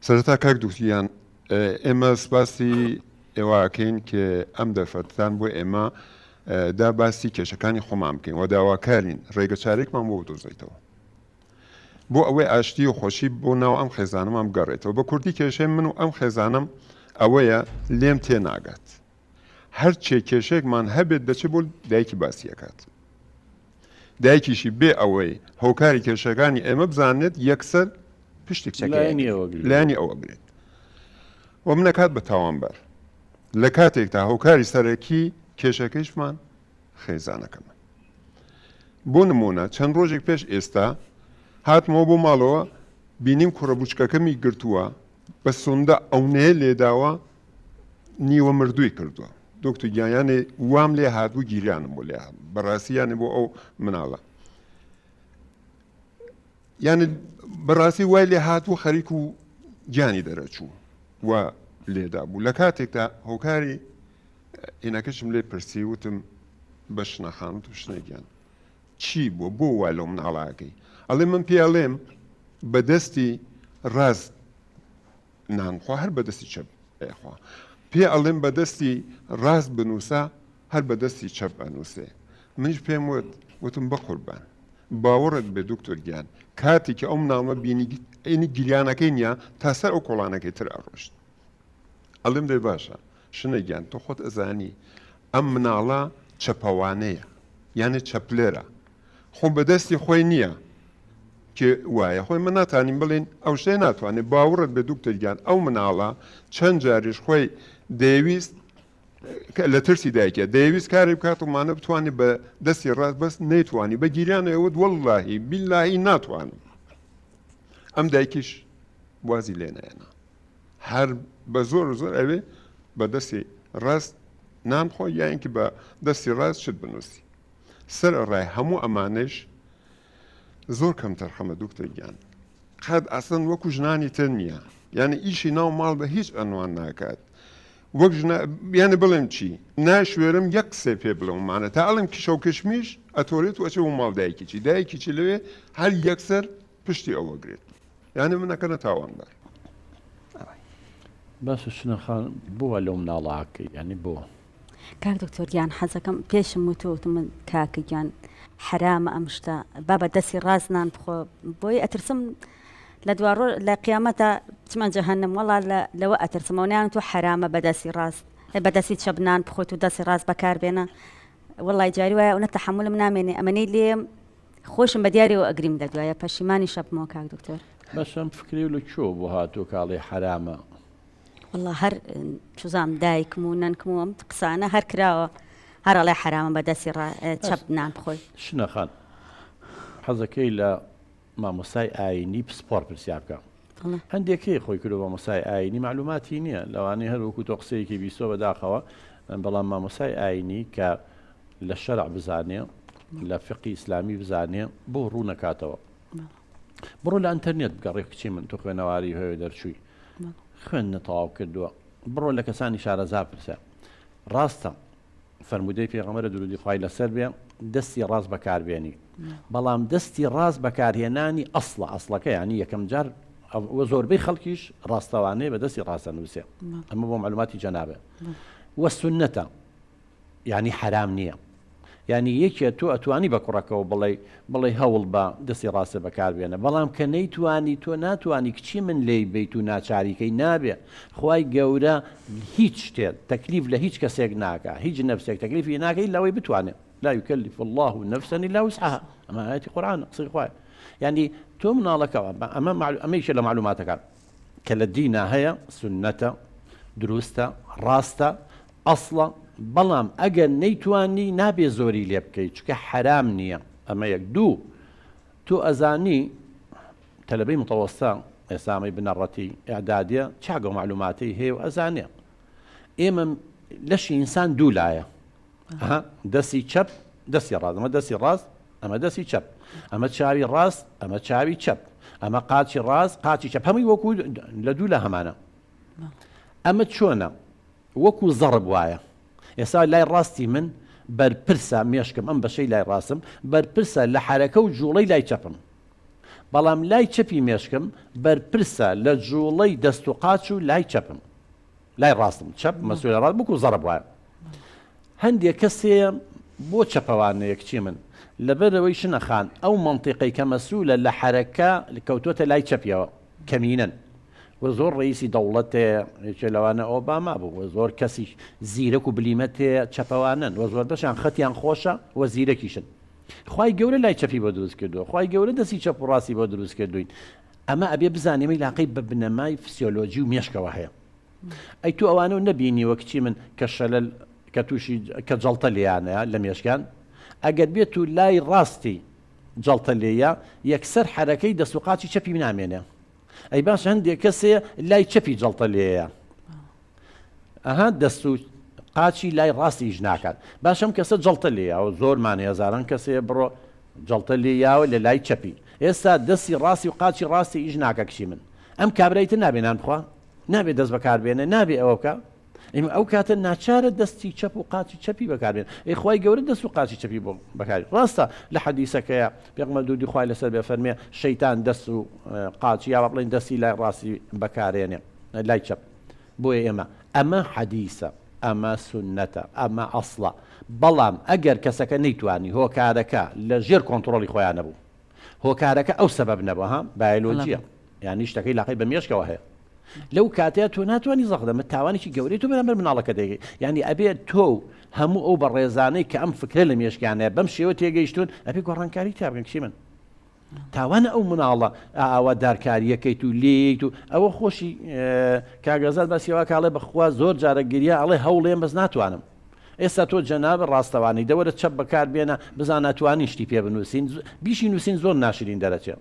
سەرەتا کاک دوکتور گیان ئێمە سپاسی ئێوە ئەکەین کە ئەم دەرفەتتان بۆ ئێمە دا باسی کێشەکانی خۆمان بکەین و داواکارین ڕێگە چارێکمان بۆ بدۆزیتەوە بۆ ئەوەی ئاشتی و خۆشی بۆ ناو ئەم خێزانەمان بگەڕێتەوە بە کوردی کێشەی من و ئەم خێزانم ئەوەیە لێم تێناگات هەرچێ کێشەیەکمان هەبێت دەچێت بۆ دایکی باسی ئەکات دایکیشی بێ ئەوەی هۆکاری کێشەکانی ئێمە بزانێت یەکسەر پشتی کچەکەی لایەنی ئەو ئەگرێت و منەکات بە تاوانبار لە کاتێکدا هۆکاری سەرەکی کێشەکەیشمان خێزانەکەمە بۆ نمونە چەند ڕۆژێک پێش ئێستا هاتمەوە بۆ ماڵەوە بینیم کوڕە بچکەکەمی گرتووە بە سندە ئەونەیە لێداوە نیوە مردووی کردووە دکتۆر گیان یانێ وام لێ هاتبوو گیریانم بۆ لێ هات بەڕاستی یانێ بۆ ئەو مناڵە یانێ بەڕاستی وای لێ هاتبوو خەریک و گیانی دەرەچوو و لێدا بوو لە کاتێکدا هۆکاری ئینەکەشم لێ پرسی وتم بە شنە خان وتم شنە گیان چی بووە بۆ وا لەو مناڵاکەی ئەڵێ من پێ ئەڵێم بە دەستی ڕاست نان خوا هەر بە دەستی چەپ ئەیخوا پێ ئەڵێم بە دەستی ڕاست بنووسە هەر بە دەستی چەپ ئەنووسێ منیش پێم وت وتم بەقوربان باوەڕت بێ دکتۆر گیان کاتێکی ئەو مناڵمە بینی ئەینی گریانەکەی نییە تا سەر ئەو کۆڵانەکەی تر ئەڕۆشت ئەڵێم دەی باشە شنە گیان تۆ خۆت ئەزانی ئەم مناڵە چەپەوانەیە یانێ چەپلێرە خۆ بەدەستی خۆی نییە کێ وایە خۆی مە ناتانین بڵێن ئەو شتێ ناتوانێت باوەڕت بێ دوکتۆر گیان ئەو مناڵە چەند جاریش خۆی دەیەویست لە ترسی دایکە دەیەویست کاری بکات و مانە بتوانێت بە دەستی ڕاست بەس نەیتوانی بە گیریانەوە وەڵڵاهی بیلاهی ناتوانم ئەم دایکیش وازی لێنایەنا هەر بە زۆر زۆر ئەوێ بە دەستی ڕاست نان خۆ یانکی بە دەستی ڕاست شت بنووسی سەرەڕای هەموو ئەمانەیش زۆر کەمتەرخەمە دکتۆر گیان قەت ئەسڵەن وەکو ژنانی تر نییە یعنی ئیشی ناو ماڵ بە هیچ ئەنوان ناکات وەک ژنە یعنی بڵێم چی ناشوێرم یەک قسەی پێ بڵێم مانە تا ئەڵێم کیشە و کشمیش ئەتۆرێت و ئەچێ بۆ ماڵ دایکی چی دایکی چی لەوێ هەر یەکسەر پشتی ئەوە گرێت یعنی من ئەکەنە تاوانبار. باشە شنە خان بۆ وا لەو مناڵە ئەکەی یانی بۆ؟ کاک دکتۆر گیان حەزەکەم پێشم وتوە وتم من کاکە گیان حەرامە ئەم شتە با بە دەستی ڕاست نان بخۆ بۆی ئەترسم لە دوا ڕۆ لە قیامەتە بچمە جەهەنم وەڵا لە لەوە ئەترسمەوە نیان تۆ حەرامە بە دەستی ڕاست بە دەستی چەپ نان بخۆیت و دەستی ڕاست بەکار بێنە وەڵای جاری وایە ئەونە تەحەمولم نامێنێ ئەمەنەی لێم خۆشم بە دیارەوە ئەگریم لە دوایە پەشیمانی شەبمەوە کاک دکتۆر. بەس ئەم فکرەی لە کوێوە بۆ هاتووە کە ئەڵێی حەرامە؟ وەڵا هەر چوزام دایکم و نەنکم و ئەم قسانە هەر کراوە هەر ئەڵێ حەرامە بە دەستی ڕا چەپ نان بخۆی. شنە خان حەزەکەی لە مامۆستای ئاینی پسپۆڕ پرسیار بکە هەندێک هەیە خۆی کردو مامۆستای ئاینی معلوماتی نییە لەوانەیە هەر وەکو تۆ قسەیەکی بیستوە بەداخەوە بەڵام مامۆستای ئاینی کە لە شەرع بزانێ لە فقی ئیسلامی بزانێ بۆ ڕوونەکاتەوە بڕۆ لە ئەتەرنێت بگەڕێ کچی من تۆ خوێنەواری هەیە دەرچووی خوێندنە تەواو کردووە بڕۆ لە کەسانی شارەزا پرسە ڕاستە فەرموودەی پێغەمبەرە درودی خوای لەسەر بێ دەستی ڕاست بەکاربێنی بەڵام دەستی ڕاست بەکارهێنانی ئەسڵە ئەسڵەکە ینی یەکەم جار وە زۆربەی خەڵکیش ڕاستەوانەیە بە دەستی ڕاستە نووسێ ئەمە بۆ معلوماتی جەنابێ وە سنەتە یانی حەرام نییە یانی یەکێ تۆ ئەتوانی بە کوڕەکەوە بڵێ بڵێ هەوڵ بە دەستی ڕاستە بەکار بێنە بەڵام کە نەیتوانی تۆ ناتوانی کچی من لێی بیت و ناچاریکەی نابێ خوای گەورە هیچ شتێ تەکلیف لە هیچ کەسێک ناکا هیچ نەفسێک تەکلیفی ناکە ئیلا ئەوەی بتوانێ لا یکلف الله نفسا الا وسعها ئەمە ئایەتی قورئانە قسەی خوایە یانی تۆ مناڵەکەوە ئەمە ئەمە یەکێ لە معلوماتەکان کە لە دینا هەیە سوننەتە دروستە ڕاستە ئەسڵە بەڵام ئەگەر نەیتوانی نابێ زۆری لێ بکەی چونکە حەرام نییە ئەمە یەک دوو تۆ ئەزانی تەلەبەی متەوەستە ئێستا ئەمەی بنەڕەتی ئیعدادیە چاک ئەو مەعلوماتەی هەیە و ئەزانێ ئێمە لەشی ئینسان دوو لایە ئەها دەستی چەپ دەستی ڕاست ئەمە دەستی ڕاست ئەمە دەستی چەپ ئەمە چاوی ڕاست ئەمە چاوی چەپ ئەمە قاچی ڕاست قاچی چەپ هەمووی وەکو لە دوو لە هەمانە ئەمە چۆنە وەکو زەڕب وایە ئێستا لای ڕاستی من بەرپرسە مێشکم ئەم بەشەی لای ڕاستم بەرپرسە لە حەرەکە و جوڵەی لای چەپم. بەڵام لای چەپی مێشکم بەرپرسە لە جوڵەی دەست و قاچ و لای چەپم لای ڕاستم چەپ مەسولە ڕاست بکو زەڕب وایە هەندێک کەس هەیە بۆ چەپەوانەیە کچی من لەبەرئەوەی شنە خان ئەو مەنتیقەی کە مەسولە لە حەرەکە کەوتۆتە لای چەپیەوە کەمینەن و زۆر ڕەئیسی دەوڵەت هەیە یەکێ لەوانە ئۆباما بوو و زۆر کەسی زیرەک و بلیمەت هەیە چەپەوانەن و زۆربەشیان خەتیان خۆشە و زیرەکیشن خوای گەورە لای چەپی بۆ دروست کردووە خوای گەورە دەستی چەپ و ڕاستی بۆ دروست کردوین ئەمە ئەبێ بزانێ میلاقەی بە بنەمای فسیۆلۆجی و مێشکەوە هەیە ئەی تۆ ئەوانەو نەبینیوە کچی من کە شەلەل کە تووشی کە جەڵتە لێیانەیە لە مێشکیان ئەگەر بێت و لای ڕاستی جەڵتە لێیە یەکسەر حەرەکەی دەست و قاچی چەپی نامێنێ ئەی باش هەندێک کەسێ لای چەپی جەڵتە لێیە ئەها دەست و قاچی لای ڕاستی ئیش ناکات باش ئەم کەسە جەڵتە لێیاوە زۆرمان هەزاران کەسێ بڕۆ جەڵتە لێیاوە لە لای چەپی ئێستا دەستی ڕاستی و قاچی ڕاستی ئیش ناکە کچی من ئەم کابرای تر نابێ نان بخوا نابێ دەست بەکار بێنێ نابێ ئەوە بکا ئێمە ئەو کاتە ناچارە دەستی چەپ و قاچی چەپی بەکاربێن ئەی خوای گەورە دەست و قاچی چەپی بۆ بەکاری ڕاستە لە حەدیسەکەیە پێغەمبەر دوودی خوای لەسەر بێ فەرمێ شەیتان دەست و قاچی یا بڵێن دەستی لای ڕاستی بەکارێنێ لای چەپ بۆیە ئێمە ئەمە حەدیسە ئەمە سونەتە ئەمە ئەسڵە بەڵام ئەگەر کەسەکە نەیتوانی هۆکارەکە لە ژێر کۆنتڕۆڵی خۆیان نەبوو هۆکارەکە ئەو سەبەب نەبوو ها بایۆلۆجیە یانی شتەکەی لاقەی بە مێشکەوە هەیە لەو کاتەیە تۆ ناتوانانی زەق دەمە تاوانێکی گەورەی تۆ بەرامبەر مناڵەکە دەگەی یعنی ئەبێ تۆ و هەموو ئەو بەڕێزانەی کە ئەم فکرە لە مێشکیانەیە بەم شێوە تێگەیشتون ئەبێ گۆڕانکاری تا بکەن کچی من تاوانە ئەو مناڵە ئاوا دارکاریەکەیت و لێیت و ئەوە خۆشی کاگەزار باسیەوە کاڵێ بەخوا زۆر جارە گریا ئەڵێ هەوڵێم بەس ناتوانم ئێستا تۆ جەنابت ڕاستەوانی دەوەرە چەپ بەکار بێنە بزانە توانین شتی پێ بنووسین بیشی نووسین زۆر ناشرین دەرەچێ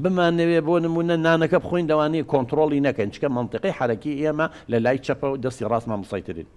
بمانەوێ بۆ نمونە نانەکە بخۆین لەوانەیە کۆنتڕۆڵی نەکەین چکە مەنتیقی حەرەکی ئێمە لە لای چەپە و دەستی ڕاستمان مسەیترین.